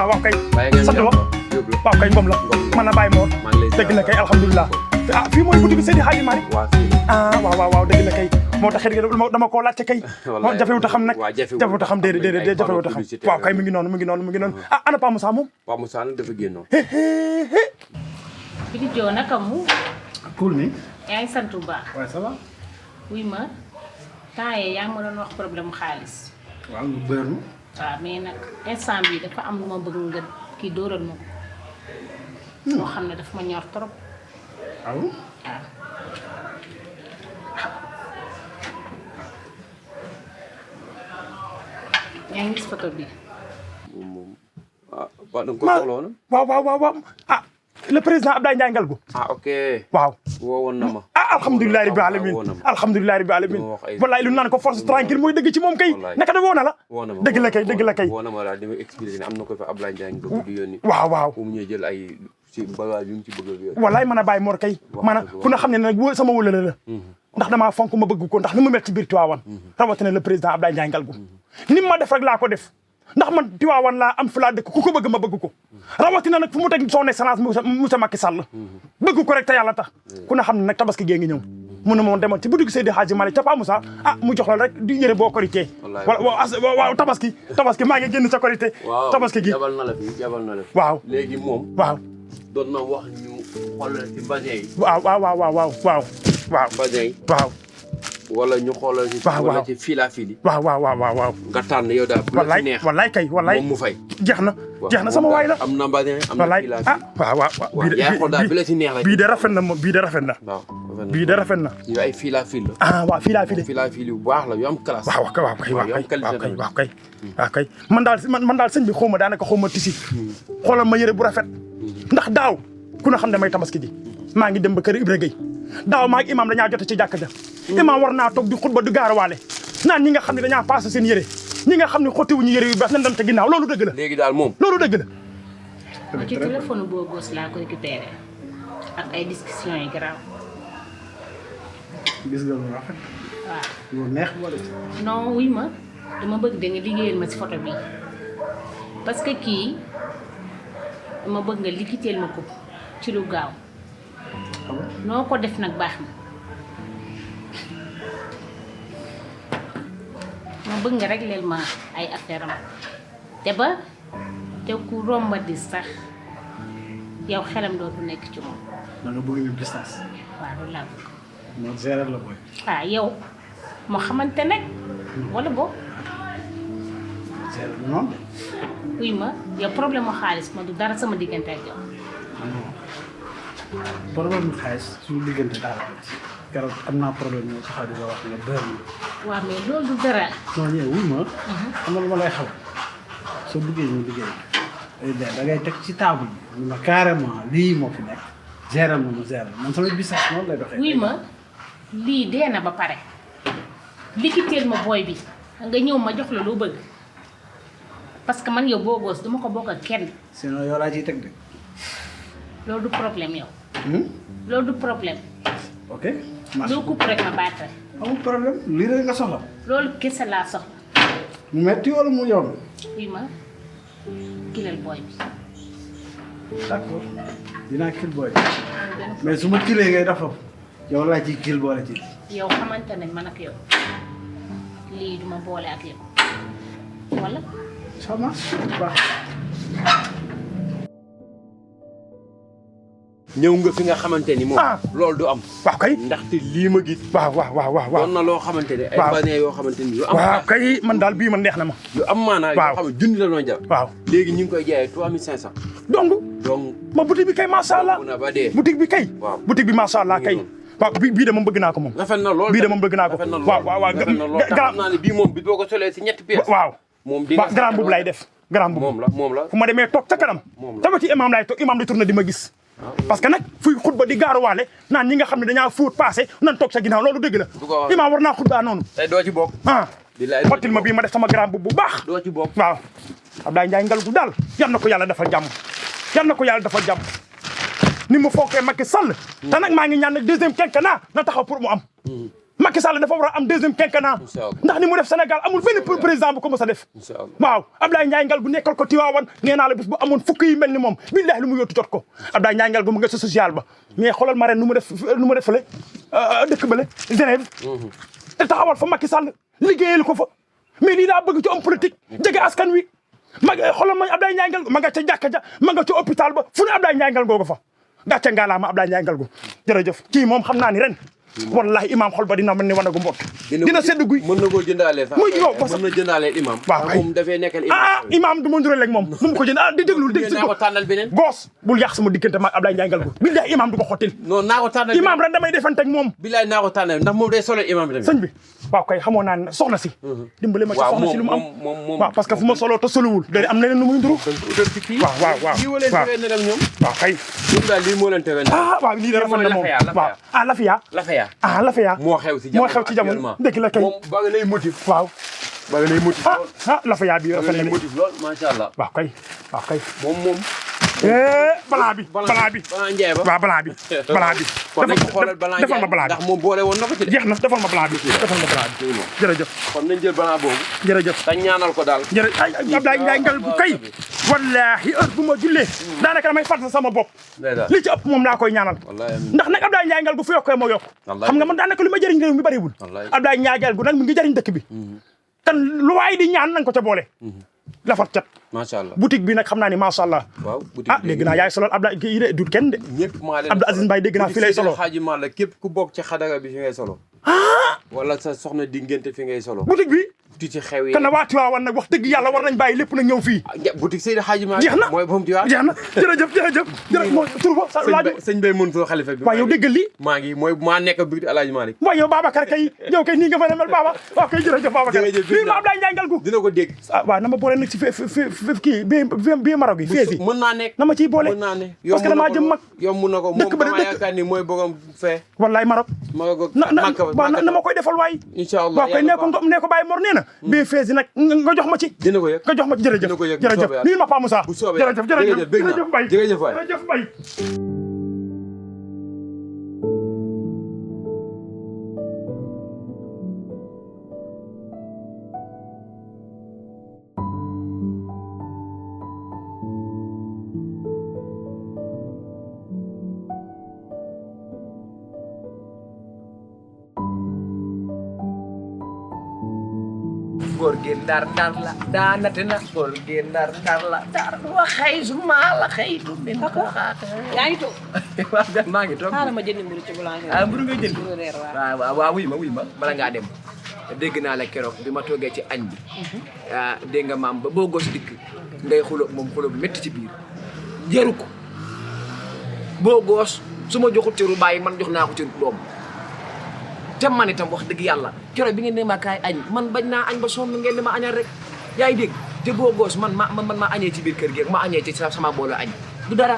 waaw kay sant wa waaw kay ngom la man na Baye Mor dëgg la kay alhamdulilah ah fii mooy boutique Seydi Hadji Malick ah waaw dëgg la kay moo tax dama koo laajte kay moo jafewut a xam nag jafewut a xam déedéet jafewut a xam waaw kay mu ngi noonu ah ana Pa Moussa moom Pa Moussa nag dafa génnoon Bidi Jo naka mu cool ni yaa ngi sant bu baax waaw ça va wuy ma temps yii yaa ngi ma doon wax problème xaalis waaw lu bëru waaw mais nag instant bi dafa am lu ma bëgg nga kii dóoral ma ko moo xam ne dafa ma ñor trop waaw yaa ngi gis photo bi moom waaw da nga ko soxla woon waaw ah le président Abdoulaye Ndiaye Ngalgou ok waaw woowoon na ma alhamdulilah rabbil alamin alhamdulilah rabbil alamin wallaay lu naan ko force tranquille mooy dëgg ci moom kay naka da woo na la dëgg la kay woo na ma daal di ma expliqué ne am na ko fa Abdoulaye Ndiaye Ngalgou di yónni waaw mu ñëw jël ay ci bagage yu mu ci bëgg a yónni wallaay mën a Baye Mor kay maanaam ku na xam ne nag sama wëlale la ndax damaa fonk ma bëgg ko ndax ni mu mel ci biir Tivaouane rawatina le président Abdoulaye Ndiaye Ngalgou ni ma def rek laa ko def ndax man Tivaouane laa am fi laa dëkk ku ko bëgg ma bëgg ko rawatina nag fu mu teg son excellence Moussa Macky Sall bëgg ko rek te yàlla tax ku na xam ne nag tabaski gee ngi ñëw mu ne moom demal ci boutique Seydi Hadji Malick ca Pa Moussa mu jox la rek di yëre boo korité waaw tabaski maa ngi génn sa korité tabaski gi jabal na la fi waaw léegi moom waaw doon na wax ñu xoolal ci basin yi waaw basin yi waaw wala ñu xoolal ci wala ci fil à fil yi waaw nga tànn yow daal bu la ci neex wallaay moom mu fay jeex na sama waay la am na basin am na fil à fil waaw yaa xool daal bi la ci neex rek bii de rafet na moom bii de rafet na bii de rafet na yu ay fil à fil la waaw fil à fil yu baax la yu am classe waaw kay man daal sëñ bi xaw ma daanaka xaw ma tisi xoolal ma yëre bu rafet ndax daaw ku na xam ne may tabaski ji maa ngi dem ba kër Ibra Gueye daaw maa ngi imam dañaa jote ci jàkka ja imam war naa toog di xutba du gaarawaale naan ñi nga xam ne dañaa passé seen yëre ñi nga xam ne xottiwuñu yëre yu bees nañ dem te ginnaaw loolu dëgg la léegi daal moom loolu dëgg la ci téléphone boo gos laa ko récupéré ak ay discussions yi grave gis nga lu rafet waaw lu neex wala non wuy ma dama bëgg da nga liggéeyal ma ci photo bi parce que kii dama bëgg nga liggéeyal ma ko ci lu gaaw noo ko def nag baax na ma bëgg nga régleel ma ay affaire am te ku romba di sax yow xelam dootu nekk ci moom da nga bëgg ñu distance waaw loolu laa bëgg moo gérer la booy yow moo xamante nag wala boo gérer noonu wuy ma yow problème mu xaalis ma du dara sama diggante ak yow problème mu xaalis suñu diggante daal keroog am naa problème ñoo taxaw di la wax nga bër na waaw mais loolu du dara non ñëw wuy ma xam nga lu ma lay xaw soo bëggee ñu liggéey da ngay teg ci table bi ñu ma carrément lii moo fi nekk gérer ma ma gérer man sama business noonu lay doxee wuy ma lii dee na ba pare liggéeyal ma booy bi nga ñëw ma jox la loo bëgg parce que man yow boo goos duma ko bokk ak kenn sinon yow laa ciy teg de loolu du problème yow loolu du problème ok doo coupe rek ma baatre amul problème lii rek nga soxla loolu kese laa soxla mu metti wala mu yomb wuy ma kilal booy bi d'accord dinaa kil booy mais su ma kilee ngay def foofu yow laa ciy kil boole ci yow xamante nañ man ak yow lii duma boole ak yow wala ça marche baax ñëw nga fi nga xamante ni moom loolu du am waaw kay ndaxte lii ma gis waaw doon na loo xamante ne ay basin yoo xamante ni yu am waaw kay man daal bii man neex na ma yu am maanaa yoo xam ne junni la doon jar waaw léegi ñu ngi koy jaayee 3500 donc donc ma boutique bi kay macha allah na ba dee boutique bi kay boutique bi macha allah kay waaw bii de moom bëgg naa ko moom rafet na lool bii de moom bëgg naa ko waaw xam naa ne bii moom bi boo ko solee si ñetti pièces waaw moom di grand boobu lay def grand boobu moom la fu ma demee toog ca kanam tama ci imam lay toog imam di tourné di ma gis parce que nag fuy xutba di gaaruwaale naan ñi nga xam ne dañaa fóot passé nan toog sa ginnaaw loolu dëgg la imam war naa xutbaa noonu tey doo ci bokk xottil ma bii ma def sama grand boobu bu baax doo ci bokk waaw Abdoulaye Ndiaye Ngalgou daal yal na ko yàlla dafa jàmm yal na ko yàlla dafa jàmm ni mu fonkee Macky Sall te nag maa ngi ñaan nag deuxième quinquennat na taxaw pour mu am Macky Sall dafa war a am deuxième quinquennat ndax ni mu def Sénégal amul benn président bu ko mës a def waaw Abdoulaye Ndiaye Ngalgou nekkal ko Tivaouane nee naa la bis bu amoon fukk yi mel ni moom billahi lu mu yóotu jot ko Abdoulaye Ndiaye Ngalgou mu nga sa social ba mais xoolal ma ren nu mu def fële dëkk bële Genève te taxawal fa Macky Sall liggéeyal ko fa mais lii laa bëgg ci homme politique jege askan wi ma xoolal ma Abdoulaye Ndiaye Ngalgou ma nga ca jàkka ja ma nga ca hôpital ba fu ne Abdoulaye Ndiaye Ngalgou ko fa gàcce ngaalaama Abdoulaye Ndiaye Ngalgou jërëjëf kii moom xam naa ni ren wallahi imam xol ba dina mel ni wanagu mbott dina sedd guy mën na koo jëndaale sax muy yow mën na jëndaale imam waaw kay moom dafay nekkal imam imam du ma ndureel ak moom nu mu ko jënd di déglul dégg si naa ko tànnal beneen goos bul yàq sama diggante maag Abdoulaye Ndiaye Ngalgou billahi imam du ko xottil non naa ko tànnal imam ren damay defante ak moom billahi naa ko tànnal ndax moom day solo imam bi tamit sëñ bi waaw kay xamoo naa ne soxna si dimbale ma ci soxna si lu mu am waaw parce que fu ma soloo te soluwul da am leneen lu muy nduru waaw lii leen tere nag ñoom waaw kay ñoom daal lii moo leen tere waaw lii da rafet na moom waaw Lafia moo xew ci jamono dëgg la kay moom ba nga lay motif waaw ba nga lay motif Lafia bi rafet na motif lool macha allah waaw kay moom balaa bi njaay ba waaw balaa bi kon nañ ko xoolal balaa defal ma balaa bi ndax moom boole woon na ko ci de jeex na defal ma balaa bi jërëjëf kon nañ jël balaa boobu jërëjëf te ñaanal ko daal jërëjëf Abdoulaye Ndiaye Ngalgou kay wallahi heure bu ma jullee daanaka damay fàttali sama bopp li ci ëpp moom laa koy ñaanal ndax nag Abdoulaye Ndiaye Ngalgou fu yokkee moo yokk xam nga man daanaka lu ma jëriñ réew mi bëriwul Abdoulaye Ndiaye Ngalgou nag mi ngi jëriñ dëkk bi tan lu waay di ñaan nañ ko ca boole lafat cat macha allah boutique bi nag xam naa ni macha allah waaw boutique bi dégg naa yaay solol Abdoulaye kii de dut kenn de ñëpp maa leen Abdou Aziz Mbaye dégg naa fi lay solo xaaji maa la képp ku bokk ci xadara bi fi ngay solo wala sa soxna di ngénte fi ngay solo boutique bi tu ci xew yi kan na waa Tiwaawan nag wax dëgg yàlla war nañ bàyyi lépp nag ñëw fii boutique Seydi Hadji Malick jeex na mooy boom Tiwaawan jeex na jërëjëf mooy tur ba laaju sëñ Bay Mansour xalifa bi waaw yow déggal lii maa ngi mooy maa nekk boutique Alaaji Malick waaw yow Babacar kay yow kay nii nga mën a mel Baba waaw kay jërëjëf Babacar lii ma Abdoulaye Ndiaye Ngalgou dina ko dégg waaw na ma boole nag ci kii bi Maroc yi fees yi mën naa nekk na ma ciy boole mën naa ne parce que damaa jëm mag yomb na ko moom dama yaakaar ni mooy borom fee wallaay Maroc na ma koy defal waay incha allah waaw kay ne ko Baye Mor nee na bii fees yi nag nga jox ma ci dina ko yëg nga jox ma ci jërëjëf nii ma Pa Moussa jërëjëf Mbaye jërëjëf Mbaye góor gi ndar la daanate na góor gi ndar la dar waxay su ma la xëy du bin ko xaata yaa ngi toog waaw maa ngi toog xaaral ma jënd mburu ci boulangerie mburu nga jënd waaw wuy ma bala ngaa dem dégg naa la keroog bi ma toogee ci añ bi dégg nga maam ba boo gos dikk ngay xulo moom xulo bu métti ci biir jëru ko boo goos su ma joxul cëru bàyyi man jox naa ko cëru doom te man itam wax dëgg yàlla keroog bi ngeen ne ma kaay añ man bañ naa añ ba sonn ngeen ne ma añal rek yaa ngi dégg te boo goos man ma añee ci biir kër gi ma añee ci sama boolu añ du dara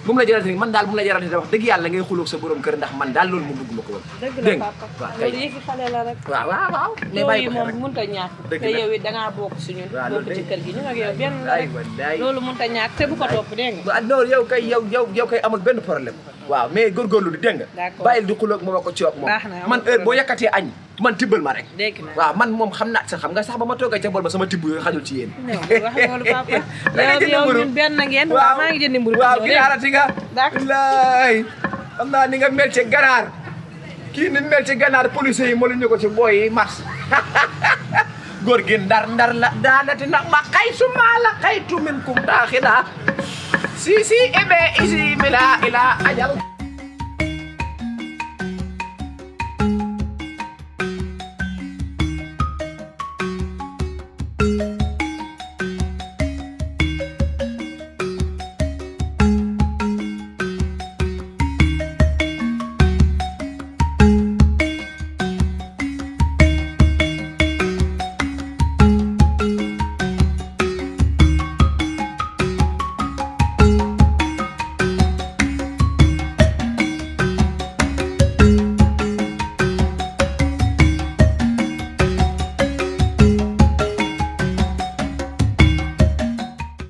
bu mu la jarate man daal bu mu la jarate wax dëgg yàlla ngay xuloog sa borom kër ndax man daal loolu mu bëgg ma ko woon dëgg la papa loolu yëfi xale la rek waaw mais bàyyi ko moom mënut a ñàkk te yow it dangaa bokk si ñun bokk ci kër gi ñun ak yow benn la rek loolu mënut a ñàkk te bu ko topp dégg nga non yow kay amul benn problème waaw mais góorgóorlu di dégg nga bàyyil di xuloog moom a ko coog moom man heure boo yàkkatee añ man tibbal ma rek waaw man moom xam naa sax xam nga sax ba ma toogee ca bool ba sama tibb yooyu xajul ci yéen wax loolu papa yow ñun benn ngeen waaw maa ngi jëndi mburu waaw ginaarati nga laay xam naa ni nga mel ci ganaar kii ni mel ci ganaar police yi mënuñu ko ci booy yi mars góor gi ndar la daanati nag ma xay suma la xaytu min kum daaxila si ebe isi mila ila ajal